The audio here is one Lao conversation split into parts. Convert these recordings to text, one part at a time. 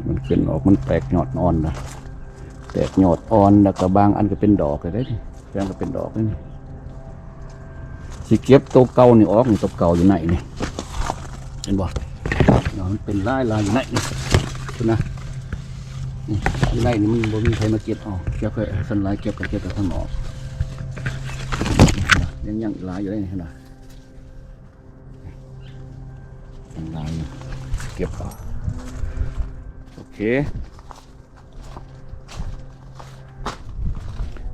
ມັນຂຶ້ນອອກ ມັນແຕກຍອດອ່ອນນະ ແຕກຍອດອ່ອນ ແລ້ວກໍບາງອັນກໍເປັນດອກເດ້ນີ້ ແຕ່ງກໍເປັນດອກເດ້ນີ້. ຊິເກັບໂຕເກົ່ານີ້ອອກນີ້ ໂຕເກົ່າຢູ່ໃນນີ້ ເຫັນບໍ່? ມັນເປັນລາຍໆຢູ່ໃນນີ້ ເຫັນນະ? ນີ້ ຢູ່ໃນນີ້ມັນບໍ່ມີໃຜມາເກັບເອົາ ເກັບໃຫ້ຊັ້ນຫຼາຍ ເກັບກໍເກັບແຕ່ທາງນອກ ຍັງ ຍັງອີກຫຼາຍຢູ່ໃນນີ້ ເຫັນນະ? ຫຼາຍ ເກັບເອົາ ໂອເຄ.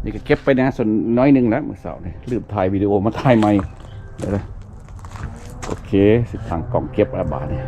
ນີ້ກໍເກັບໄປນະ ສ່ວນໜ້ອຍໜຶ່ງແລ້ວ ມື້ເຊົ້ານີ້ລືມຖ່າຍວິດີໂອມາຖ່າຍໃໝ່ ເດີ ໂອເຄ. ຊິຕັ້ງກ້ອງເກັບແລ້ວບາດນີ້.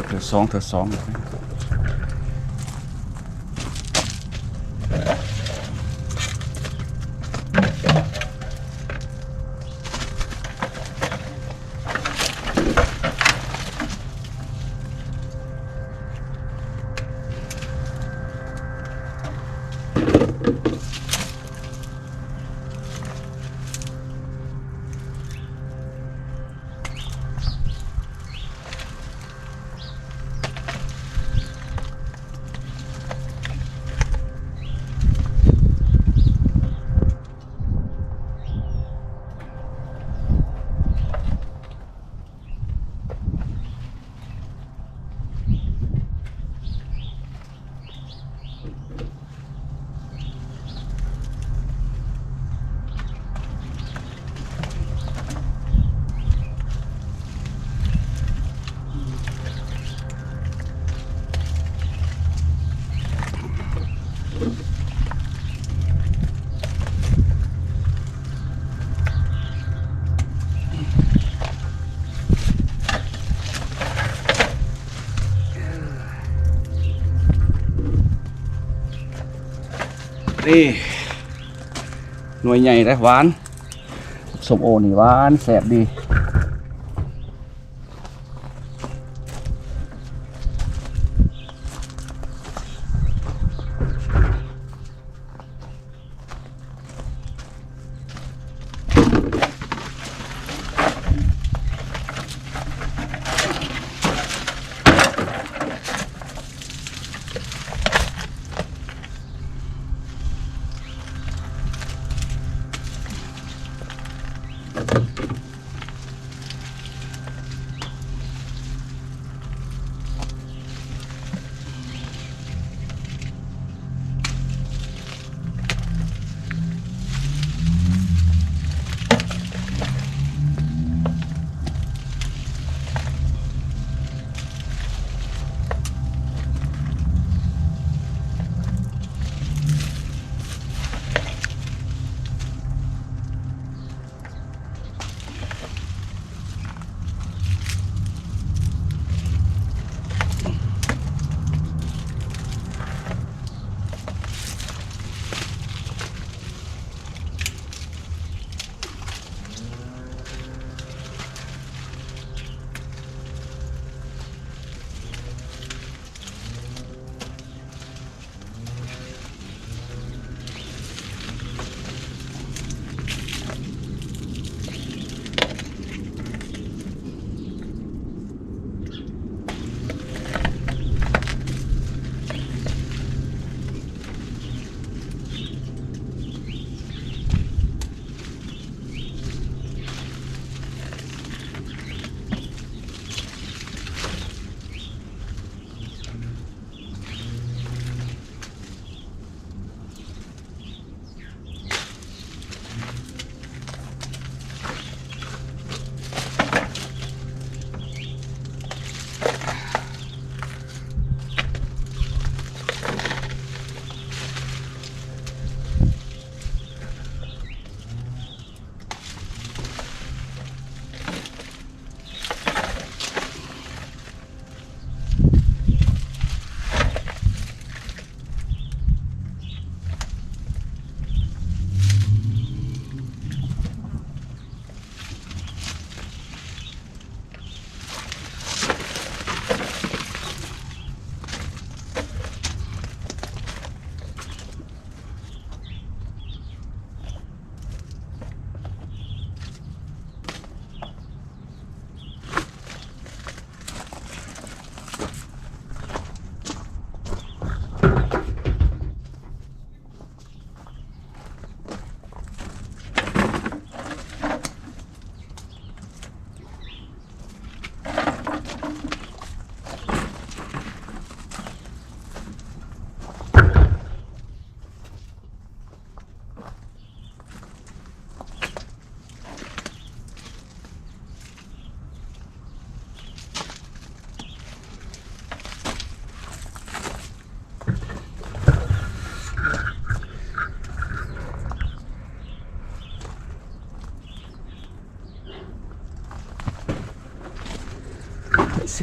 ເທື່ອສອງ ເທື່ອສອງ. ນີ້ ໜ່ວຍໃຫຍ່ເດ້ ຫວານ ສົ້ມໂອນີ້ຫວານແຊບດີ. ເ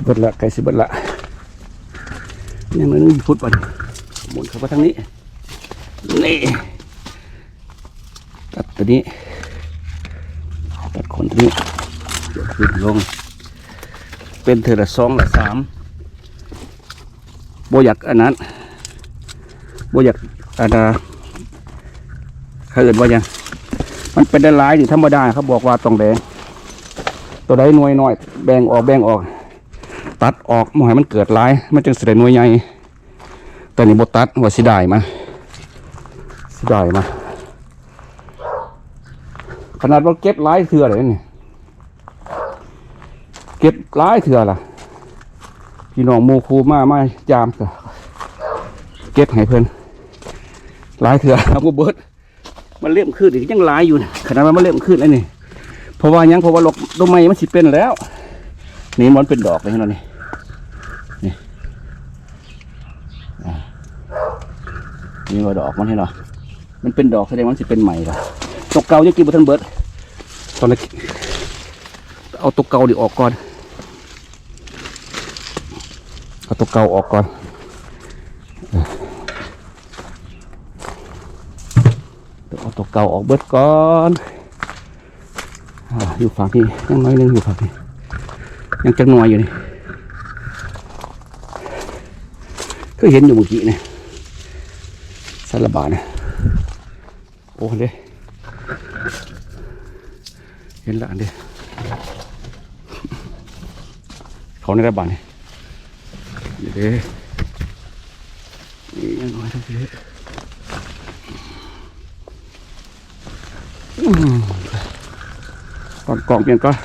ເບິດລະ ໃກ້ຊິເບິດລະ ຍັງໜ້ອຍໜຶ່ງພຸດບັດນີ້ ໝູນເຂົ້າມາທາງນີ້ ນີ້ ຕັດຕົວນີ້ ຕັດໂຄນຕົວນີ້ ຍົກຂຶ້ນລົງ ເປັນເທື່ອລະສອງລະສາມ ບໍ່ຢາກອັນນັ້ນ ບໍ່ຢາກອັນນາ ເຂົາເອີ້ນວ່າຫຍັງ ມັນເປັນຫຼາຍໆນີ້ ທຳມະດາເຂົາບອກວ່າຕ້ອງແບ່ງ ຕົວໃດໜ່ວຍນ້ອຍແບ່ງອອກ ແບ່ງອອກ ຕັດອອກ ບໍ່ໃຫ້ມັນເກີດຫຼາຍ ມັນຈຶ່ງຊິໄດ້ໜ່ວຍໃຫຍ່ ແຕ່ນີ້ບໍ່ຕັດ ວ່າເສຍດາຍມັນ ເສຍດາຍມັນ ຂະໜາດວ່າເກັບຫຼາຍເທື່ອແລ້ວນີ້ ເກັບຫຼາຍເທື່ອລະ ພີ່ນ້ອງໝູ່ຄູ່ມາ ມາຢາມກະເກັບໃຫ້ເພິ່ນຫຼາຍເທື່ອ ເອົາບໍ່ເບິດ ມາເລັມຄືນອີກຍັງຫຼາຍຢູ່ນະ ຂະໜາດວ່າມາເລັມຄືນອັນນີ້ ເພາະວ່າຫຍັງ ເພາະວ່າດອກ ດອກໄມ້ມັນຊິເປັນແລ້ວ ນີ້ມັນເປັນດອກເລີຍເນາະ ນີ້ ນີ້ ອ່າ ນີ້ວ່າດອກມັນເຫັນບໍ່ ມັນເປັນດອກ ສະແດງວ່າມັນຊິເປັນໃໝ່ລະ ຕົວເກົ່າຍັງກິນບໍ່ທັນເບິດ ຕອນນັ້ນ ເອົາຕົວເກົ່ານີ້ອອກກ່ອນ ເອົາຕົວເກົ່າອອກກ່ອນ ເອົາຕົວເກົ່າອອກເບິດກ່ອນ ອາ ຢູ່ຝັ່ງນີ້ ຍັງໜ້ອຍໜຶ່ງ ຢູ່ຝັ່ງນີ້ ຍັງຈັກໜ່ວຍຢູ່ນີ້ ຄືເຫັນຢູ່ມື້ກີ້ນີ້ ໃສລະບາດນີ້ ໂອ້ ເດ້ ເຫັນລະອັນເດ້ ເຂົ້າໃນລະບາດນີ້ ນີ້ເດ້ ນີ້ຍັງໜ້ອຍທັງຊີ້ ອືມ ກ່ອນ ກ່ອນປ່ຽນກ່ອນ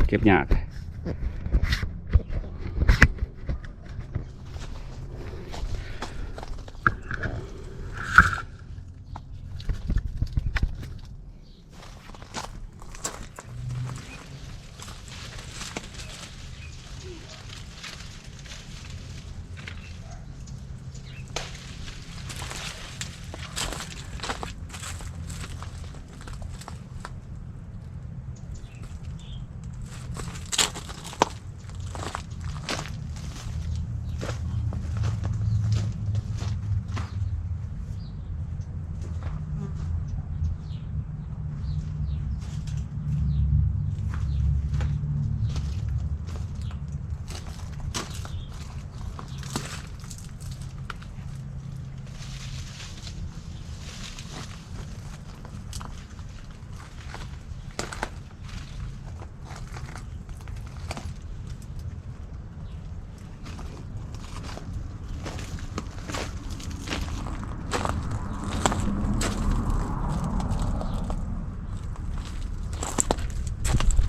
ເກັບຍາກ.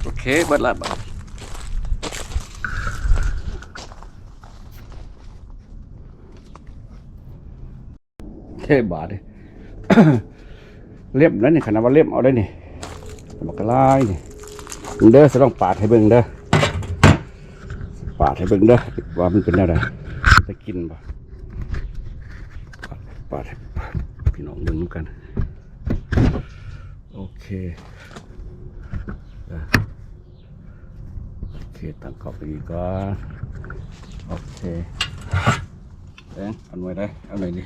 ໂອເຄ ເບິດລະບາດ ເຄບາດນີ້ ເລັມແລ້ວນີ້ ຂະໜາດວ່າເລັມເອົາໄດ້ນີ້ ບັກຫຼາຍນີ້ ເບິ່ງເດີ ສະລອງປາດໃຫ້ເບິ່ງເດີ ປາດໃຫ້ເບິ່ງເດີ ວ່າມັນເປັນແນວໃດ ຈະກິນບໍ່ ປາດ ປາດໃຫ້ພີ່ນ້ອງເບິ່ງນຳກັນ ໂອເຄ ເອີ ໂອເຄ ຕັ້ງເຂົ້າໄປອີກກ່ອນ ໂອເຄ ເອີ ເອົາໜ່ວຍໃດ ເອົາໜ່ວຍນີ້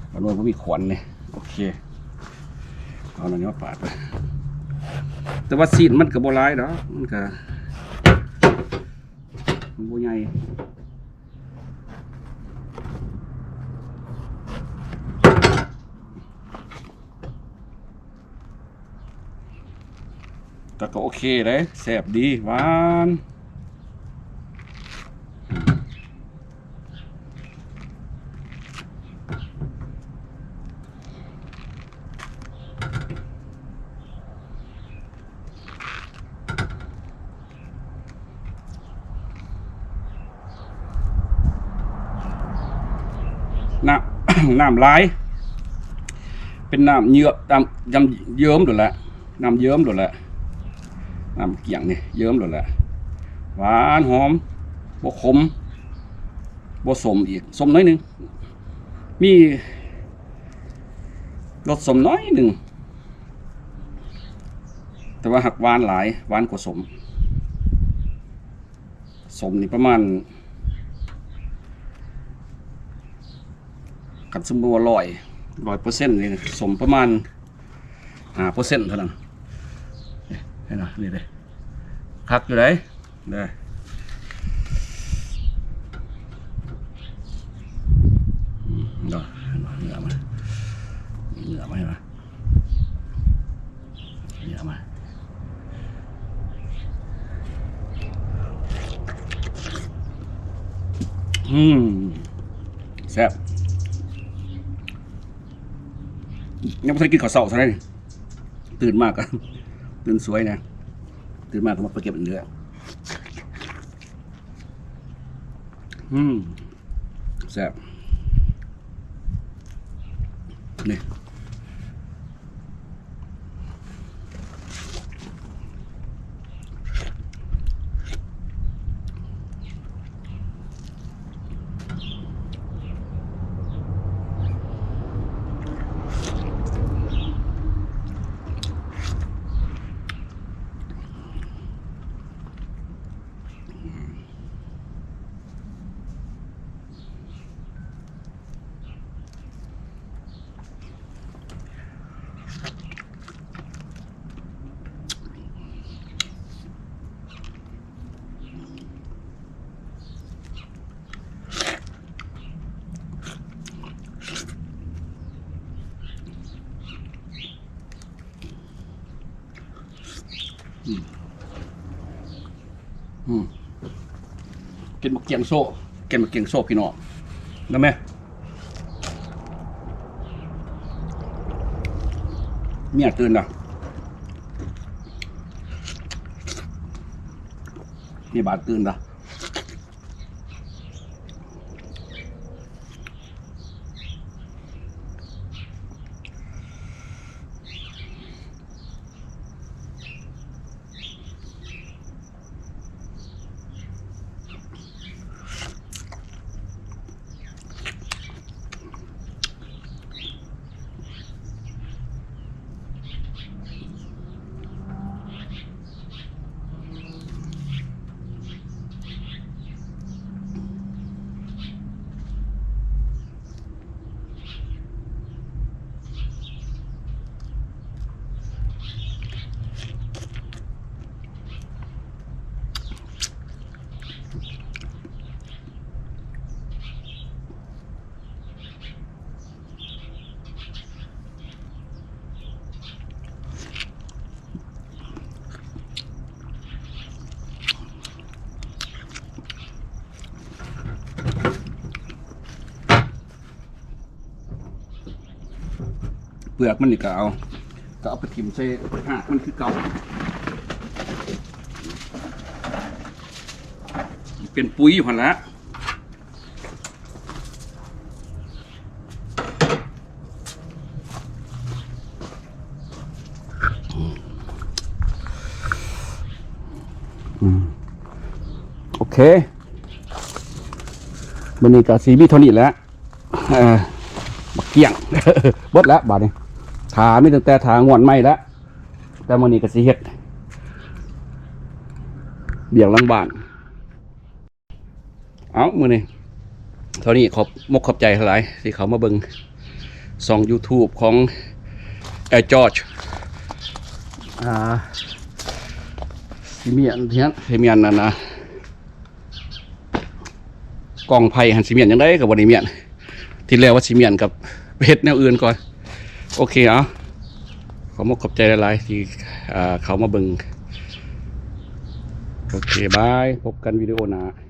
ເອົາໜ່ວຍບໍ່ມີຂວັນນີ້ ໂອເຄ ເອົາໜ່ວຍນີ້ມາປາດໄປ ແຕ່ວ່າຊີ້ນມັນກະບໍ່ຫຼາຍດອກ ມັນກະ ມັນບໍ່ໃຫຍ່. ແຕ່ກໍໂອເຄເດ້ ແຊບດີ ຫວານ ນ້ຳ ນ້ຳຫຼາຍ ເປັນນ້ຳເຍືອບ ນ້ຳ ນ້ຳເຍິມໂດດແຫຼະ ນ້ຳເຍິມໂດດແຫຼະ ນ້ຳກ້ຽງນີ້ເຍິມໂດດແຫຼະ ຫວານຫອມ ບໍ່ຂົມ ບໍ່ສົ້ມອີກ ສົ້ມໜ້ອຍໜຶ່ງ ມີລົດສົ້ມໜ້ອຍໜຶ່ງ. ແຕ່ວ່າຫາກຫວານຫຼາຍ ຫວານກວ່າສົ້ມ ສົ້ມນີ້ປະມານ ຄັນສົມມຸດວ່າຮ້ອຍ ຮ້ອຍເປີເຊັນນີ້ ສົ້ມປະມານຫ້າເປີເຊັນເທົ່ານັ້ນ. ເຫັນບໍ່? ນີ້ເດ້ ຄັກຢູ່ໃດ໋ ເດີ ອືມ ເດີ ເນື້ອມັນ ເນື້ອມັນ ເຫັນບໍ່? ເອົາມາ ອືມ ແຊບ. ຍັງບໍ່ທັນກິນເຂົ້າເຊົ້າເທົ່າໃດ ຕື່ນມາກະ ຕື່ນສວຍນະ ຕື່ນມາກະມາໄປເກັບເນື້ອ ອືມ. ແຊບ ນີ້ ອືມ ອືມ ກິນໝາກກຽງໂຊ ກິນໝາກກຽງໂຊພີ່ນ້ອງນຳແມ. ເມຍຕື່ນລະ ເມຍບາດຕື່ນລະ. ເປືອກມັນນີ້ກະເອົາ ກະເອົາໄປຖິ້ມໃສ່ຮາກມັນຄືເກົ່າ ເປັນປຸຍຢູ່ຫັ້ນລະ. ອືມ ໂອເຄ ມື້ນີ້ກະຊິມີເທົ່ານີ້ແຫຼະ ເອີ ບັກກຽງ ເບິດແລ້ວບາດນີ້ ຖ້າມີຕັ້ງແຕ່ຖ້າງວດໃໝ່ແລ້ວ ແຕ່ມື້ນີ້ກະຊິເຮັດວຽກຫຼັງບ້ານ. ເອົາ ມື້ນີ້ເທົ່ານີ້ ຂອບມົກຂອບໃຈຫຼາຍທີ່ເຂົ້າມາເບິ່ງຊ່ອງຢູທູບຂອງແອຈອດ ອ່າ ຊິມ້ຽນ ຊິມ້ຽນນັ້ນນະ ກອງໄຟຫັ້ນຊິມ້ຽນຈັ່ງໃດກະບໍ່ໄດ້ມ້ຽນ ທີແລກວ່າຊິມ້ຽນກັບເຮັດແນວອື່ນກ່ອນ. ໂອເຄ ເອົາ ຂອບມົກຂອບໃຈຫຼາຍໆທີ່ ອ່າ ເຂົ້າມາເບິ່ງ. ໂອເຄ ບາຍ ພົບກັນວິດີໂອໜ້າ.